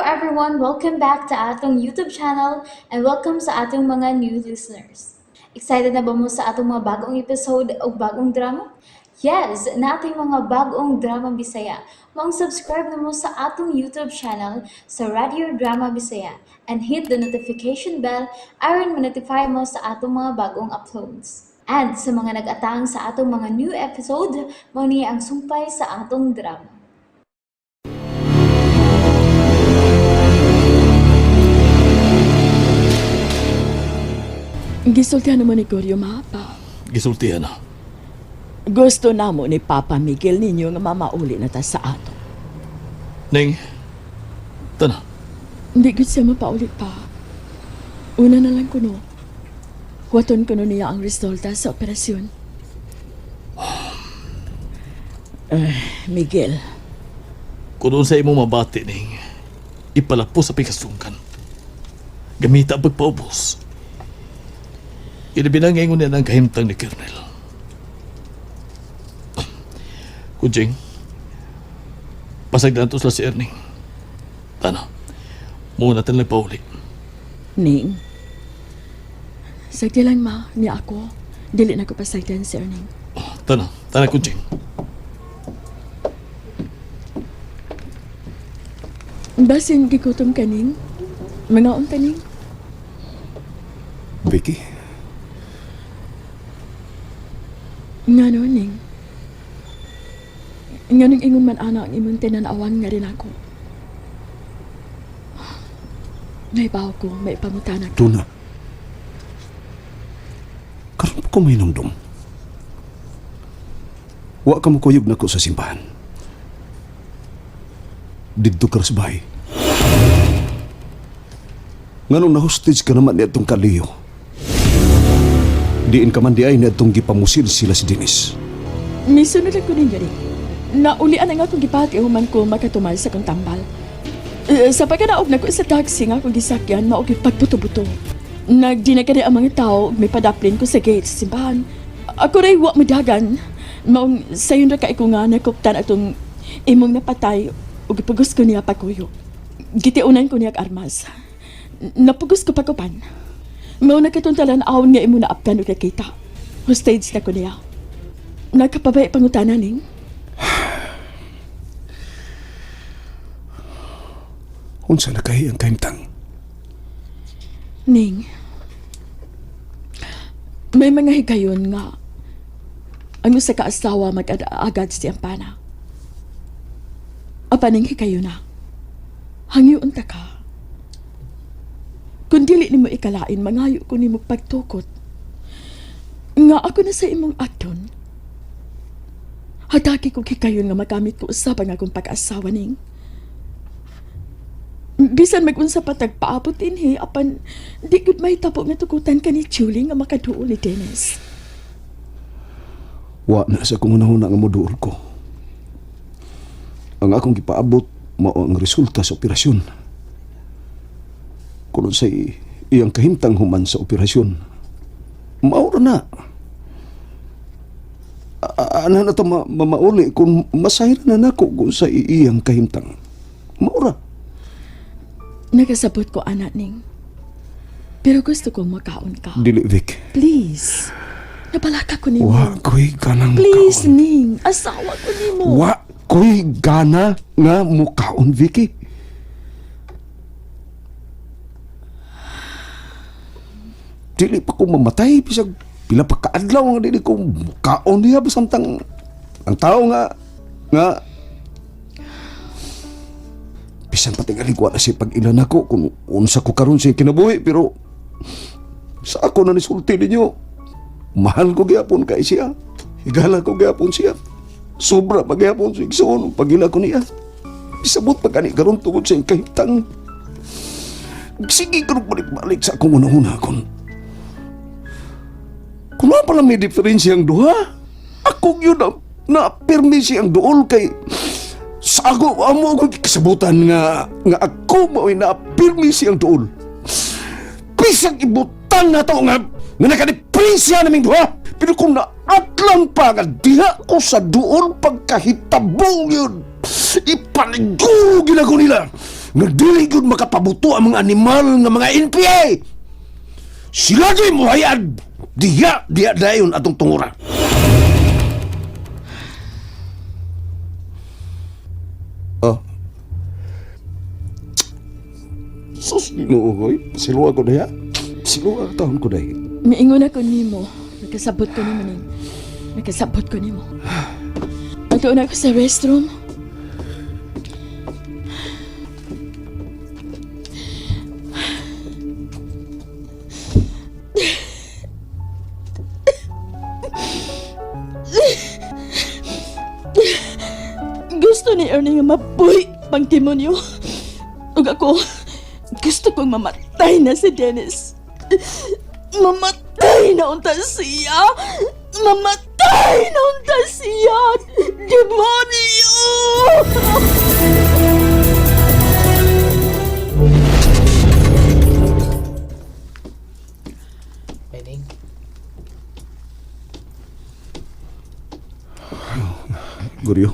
everyone! Welcome back to atong YouTube channel and welcome sa atong mga new listeners. Excited na ba mo sa atong mga bagong episode o bagong drama? Yes, nating mga bagong drama Bisaya. Maong subscribe na mo sa atong YouTube channel sa Radio Drama Bisaya and hit the notification bell aron ma-notify mo sa atong mga bagong uploads. And sa mga nag-atang sa atong mga new episode, mao ni ang sumpay sa atong drama. Gisultihan naman ni Goryo, mapa. Gisultihan na. Gusto namo ni Papa Miguel ninyo nga mamauli na ta sa ato. Ning, tana. Hindi gud siya mapauli pa. Una na lang kuno. Huwaton kuno niya ang resulta sa operasyon. Miguel, Kung sa imo mabati, Ning, ipalapo sa pikasungkan. Gamita ang pagpaubos. Ilibinang ngayon niya ng kahimtang ni Colonel. Kudzing, pasagdan to sila si Erning. Tana, muna natin lang pauli. Ning. Sagdi lang ma, ni ako. Dili na ko pasagdan si Erning. Tana, tana Kudzing. Basin gigutom ka, Ning. Mga unta, Ning. Vicky, Ngano, Ning? Nganong ingon man ana ang imong tinanawan nga rin ako. May bawo ko, may pangutana ko. tuna. Karon pa ko may numdum. Wa ka mukuyog nako sa simbahan. Didto ka ra sa bahay. Nganong na-hostage ka naman ni atong kaliyo. Diin ka man di ay ni atong gipamusil sila si Dennis. Misunod ako ninyo, Ning. Naulian ang akong gipati human ko makatumal sa kong tambal. Sa pagkanaog na ko sa taxi nga akong gisakyan, mao gyud pagbuto-buto. Nagdinagani ang mga tao, ug may padaplin ko sa gate sa simbahan. Ako ray wa madagan. Maong sayon ra kay ko nga nakuptan atong imong napatay ug gipugos ko niya pagkuyo. Gitiunan ko niya og armas. Napugos ko pagkupan. Mao nakatuntalan awon nga imo naaptan ug nakita. Hostage na ko niya. Nagkapabay pangutana ning. Unsa na kay ang kahimtang? Ning. May mga higayon nga ang usa ka asawa mag-agad siyang pana. Apan ning higayon na. Hangyoon ta ka. Kung dili nimo ikalain, mangayo ko nimo pagtukot. Nga ako na sa imong aton. Hatagi ko hikayon nga magamit ko usab ang akong pag-asawa ning. Bisan mag-unsa pa tagpaabot dinhi apan di gud mahitabo nga tugutan ka ni Julie nga makaduol ni Dennis. Wa na sa kong unahuna nga moduol ko. Ang akong gipaabot mao ang resulta sa operasyon. Kuno sa iyang kahimtang human sa operasyon. Mao ra na. Ana na to mamauli kung masahira na nako kung sa iyang kahimtang. Mao ra. Nagasabot ko ana ning. Pero gusto kong makaon ka. Dili Vic. Please. Napalaka ko nimo. Wa ko'y ganang Please mukaon. ning, asawa ko nimo. Wa ko'y gana nga mukaon, Vicky. Dili pa ko mamatay bisag pila pa kaadlaw nga dili ko mukaon niya samtang ang tao nga nga bisan pa tingali ko na siya pag-ila nako kung unsa ko karon siya kinabuhi, pero sa ako na nisulti ninyo, mahal ko gyapon kay siya, higala ko gyapon siya, sobra pa gyapon sa igsoon pag-ila ko niya. Isabot pa gani karon tungod sa iyang kahimtang. Sige karon balik-balik sa akong una-una kung wa pala may diferensya ang duha, ako yun ang na-permi siyang duol kay sa ako amo ko kasabutan nga nga ako mao'y na-permi siyang duol. Bisag ibutan na to nga nga nakadipresya naming duha. Pero kung naatlang pa nga diha ko sa duol pagkahitabo yun, ipaniguro gina ko nila. Nga dili gyud makapabuto ang mga animal nga mga NPA. Sila di mo hayad. Diya, diya dayon atong tungura. Oh. Sus, Ginoo ko. Siluwa ko diha. Siluwa taon ko dahi. Miingon ako nimo. Nakasabot ko nimo ning. Nakasabot ko nimo. Pagtuon ako sa restroom. Gusto ni Ernie nga mabuhi pang demonyo. Ug ako, gusto kong mamatay na si Dennis. Mamatay na unta siya! Mamatay na unta siya! Demonyo! Pening. Guryo,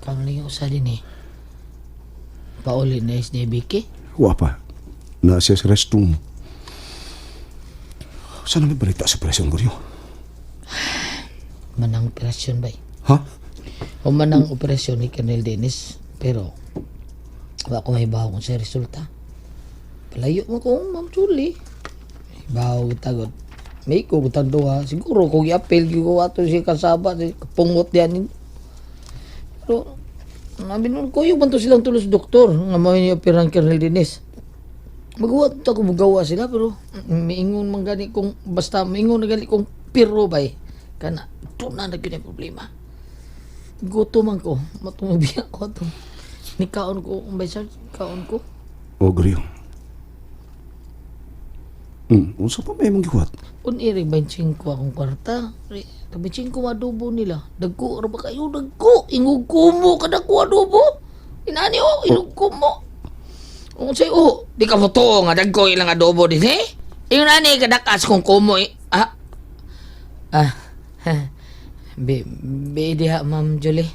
Kang lingaw sa din eh. Pauli na is ni Vicky. wa pa. Na siya sa restroom. Saan may balita sa presyon, Guryo? Manang operasyon bay. Ha? O manang operasyon ni Colonel Dennis. Pero, wa ko mahibaw kung sa resulta. Palayo mo kung Ma'am Julie. Hibaw tagod. May ko butang duha. Siguro kung i-appeal gyud ko ato si kasaba, si pungot diyan. Pero, nabi nun, kuyo man to silang tulos doktor nga mao ni operan Colonel Dennis. Magawa ta ko magawa sila pero miingon man gani kung basta miingon na gani kong pero bay kana doon na gyud ang problema. Gutom man ko, matumubiya ko ato. Nikaon ko, bay sir, kaon ko. O, Guryo. Unsa pa may mong gihuat? Un-iri 25 akong kwarta. Re, 25 adobo nila. Dagko ra ba kayo dagko? Ingog kumo kada ko adobo. Inani oh, ingog kumo. Kung say oh, di ka mo tuo nga dagko ilang adobo din eh. Ingon ani kadakas kung kumo eh. Ah. Ah. Be, be diha Ma'am Julie.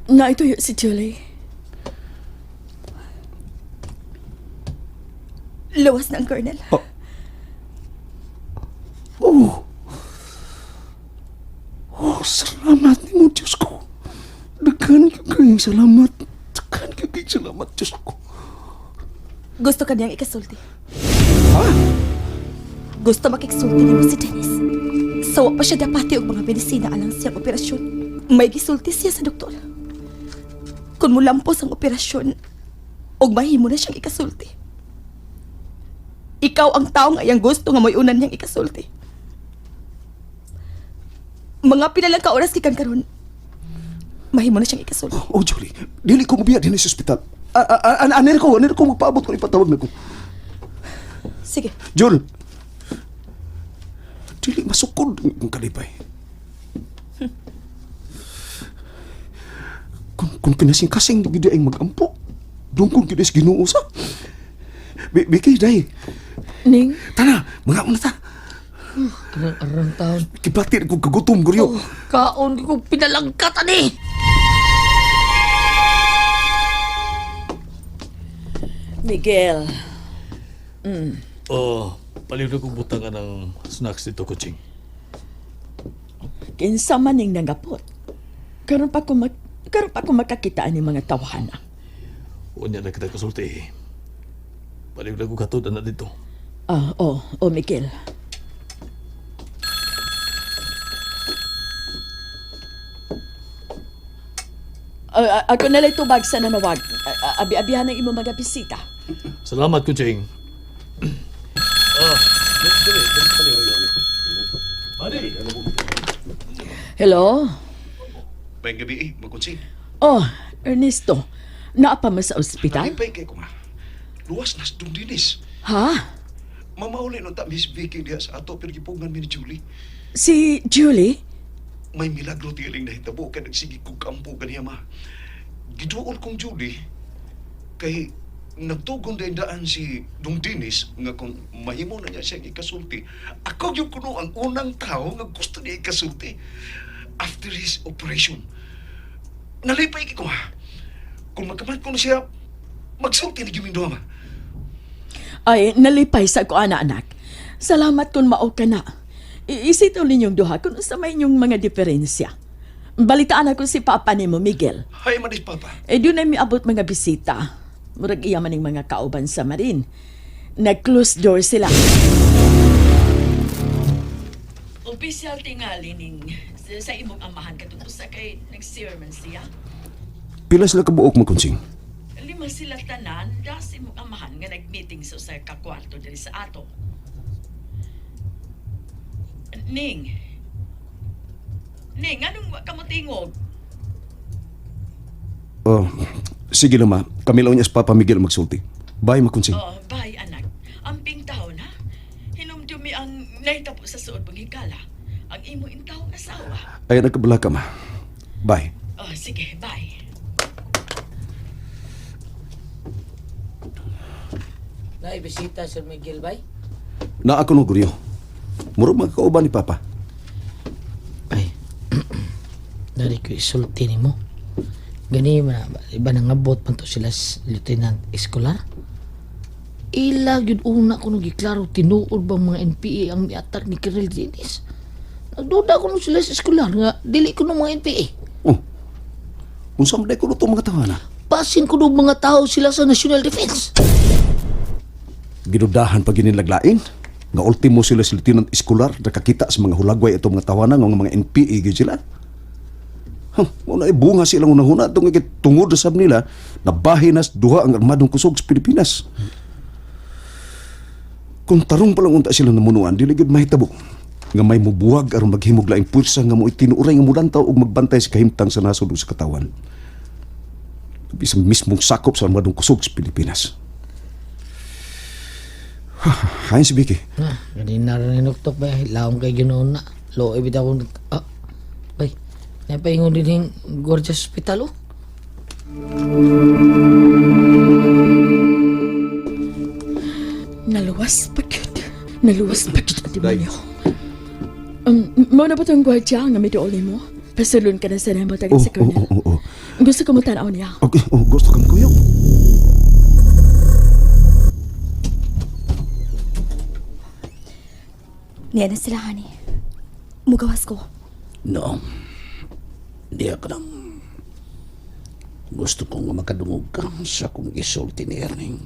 Naituyo si Julie. Lawas na ang Colonel. Oh. Oh, salamat nimo, Diyos ko. Daghan gyud kayong salamat. Daghan gyud kayong salamat, Diyos ko. Gusto ka niyang ikasulti. Ha? Gusto makiksulti nimo si Dennis. Sawa pa siya dapati og mga medisina alang siyang operasyon. May gisulti siya sa doktor. Kung mulampos ang operasyon, og mahimo na siyang ikasulti. Ikaw ang taong ayang gusto nga moy-unan niyang ikasulti. Mga pila lang ka oras gikan karon. Mahimo na siyang ikasulti. Oh, Julie, dili ko mobiya dinhi sa ospital. Anir ko magpaabot ko ipatawag na ko. Sige. Jul. Dili masukod ang kalipay. Kung kinasing-kasing gid ay magampo, dungkon gid is Ginoo sa. Biki day. Ning, Tana, mga una ta. Arang-arang taon. Kibati ko kagutom guryo. Oh, kaon ko pinalangkat ani. Miguel. Oh, palibro kong butang ka ng snacks dito, kuching. Kinsa man ning nangapot. Karon pa ko makakita ani mga tawhana. Unya na kita kasulti eh. Palibro ko katod na dito. Ah, oh, oh Miguel. Ah, ako na lang tubag sa nanawag. Ah, abi-abihan ng imong mga bisita. Salamat, kuching. Hello? May gabi eh, makunsi. Oh, Ernesto. Naa pa mo sa ospital? Nalipay kay ko ma. Luwas nas dong dinis. Ha? Mamauli nun ta Miss Vicky diha sa ato pero gipugngan mi ni Julie. Si Julie? May milagro tiling nahitabo kay nagsige kog kampo ganiya ma. Giduol kong Julie kay nagtugon din daan si Dong Dinis nga kung mahimo na niya siyang ikasulti, ako yung kuno ang unang tao nga gusto niya ikasulti after his operation. Nalipay ko ha. Kung magkamat ko na siya, magsulti ni Giming duha, ma. Ay, nalipay sa ko, ana, anak. Salamat kung mao ka na. Iisitaw ninyong duha kung sa may inyong mga diferensya. Balitaan ako si Papa nimo, Miguel. Hay man is Papa. Eh, doon ay miabot mga bisita. Murag iya man ning mga kauban sa marin. Nag-close door sila. Opisyal tingali ning sa imong amahan katong usa kay nag-sermon siya. Pila sila kabuok magkonsing? Lima sila tanan das imong amahan nga nag-meeting sa usa ka kwarto diri sa ato. Ning. Ning, anong wa ka mo tingog? Oh, sige lang ma. Kami lang niya sa Papa Miguel magsulti. Bye, makonsing. Oh, bye anak. Amping taon ha. Hinumdumi ang nahitabo sa suod mong higala. Ang imo intawong asawa. Ay, nagkabala ka, ma. Bye. Oh, sige, bye. Naibisita, Sir Miguel, bay? Na ako no, Guryo. Murag magkauban ni Papa. Ay, dari ko isulti ni mo. Gani man na, iba nangabot man to sila Lieutenant Escolar. Ila gyud una ko nung giklaro tinuod ba mga NPA ang miatak ni Colonel Dennis. Nagduda ko nung sila sa Escolar nga dili ko nung mga NPA. Oh. Unsa man day ko itong mga tawana? Basin ko nung mga tao sila sa National Defense. Gidudahan pa ginilaglain. Nga ultimo sila si Lieutenant Escolar nakakita sa mga hulagway itong mga tawana nga mga NPA gyud sila. Huh, mao na ay bunga silang unahuna itong tungod sab nila nabahin nas duha ang armadong kusog sa Pilipinas. Kung tarong pa lang unta sila namunuan, dili gyud mahitabo nga may mubuwag aron maghimog laing pulsa nga mo tinuuray nga mulantaw ug magbantay sa kahimtang sa nasod ug sa katawan. Bisan mismong sakop sa armadong kusog sa Pilipinas. Hain si Vicky. Ah, ganina rin inuktok ba? Laom kay Ginoo na. Looy bitaw ko. Ah, bay. Napaingon din yung gorgeous hospital oh. Naluwas pa gyud. Naluwas pa gyud ang demonyo. Mao na ba itong gwardiya nga may dool mo? Pasulon ka na sa namo taga Oh, sa oh, colonel. oh, oh. Gusto ko mo tanaw niya. Okay, oh, gusto kang kuyog. Niya na sila, honey. Mugawas ko. No. Di ako lang. Gusto kong makadungog ka sa akong isulti ni Erning.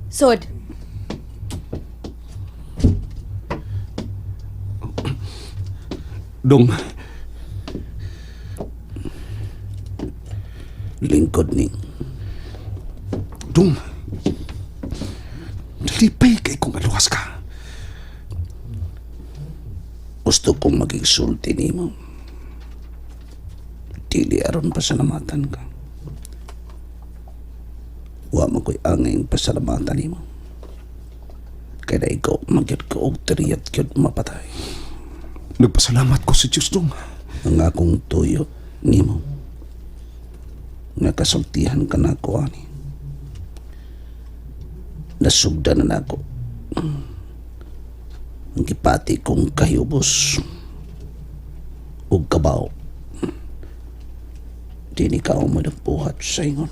Sod, Dong, Lingkod ning. dong. Nalipay kay kung aluwas ka. Gusto kong maging sulti nimo. Dili aron pasalamatan ka. Wa mo ko'y angay pasalamatan nimo. Kaya na ikaw magyud ka og triyat gyud mapatay. Nagpasalamat ko sa Diyos, dong. Ang akong tuyo nimo. Nga kasultihan ka na ako ani. Nasugdan na nako. Ang gipati kong kahubos ug kabaw. Di ni ka mo nagbuhat sa ingon.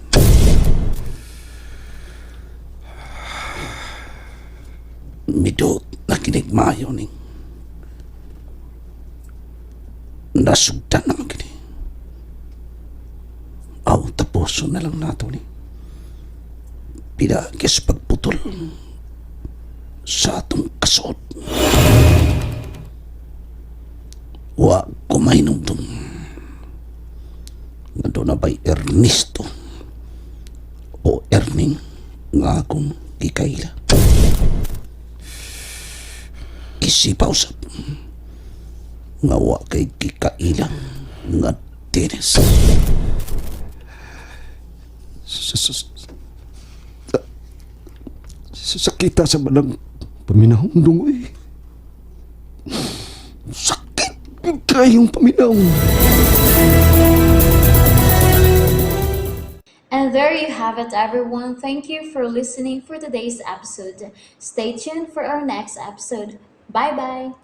Midot na kinigmayo ning nasugdan naman kini. Aw, tapuso na lang nato ni. Pinagis pagputol sa atong kasuot. Wa kumainumdum. Nga doon na ba'y Ernesto o Erning nga akong gikaila. Isipa usap nga wa kay gikaila nga Dennis. Sakita sa balang paminahong, dong, eh. Sakit kayong paminahong. And there you have it, everyone. Thank you for listening for today's episode. Stay tuned for our next episode. Bye bye.